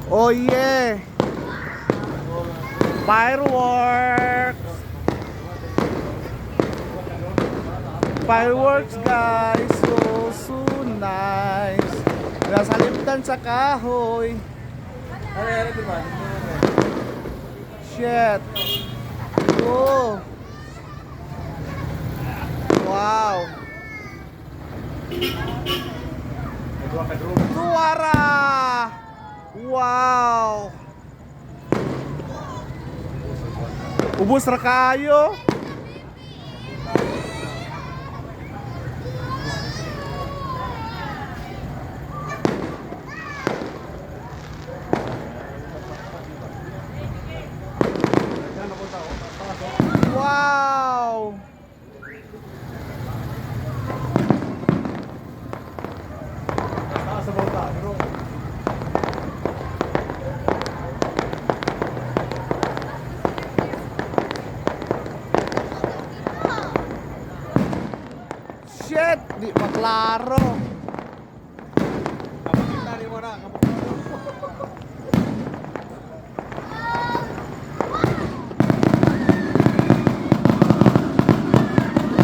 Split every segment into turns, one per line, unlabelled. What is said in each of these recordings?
Oh yeah. Fireworks. Fireworks, guys. So, so nice. Nasaliptan sa kahoy. Shit. Oh. Wow. Tuara! Wow! Ubos ra kayo. Wow! Shit! Di pa klaro.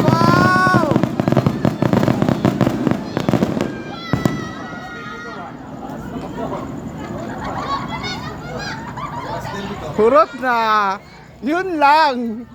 Wow! Hurot na. Yun lang.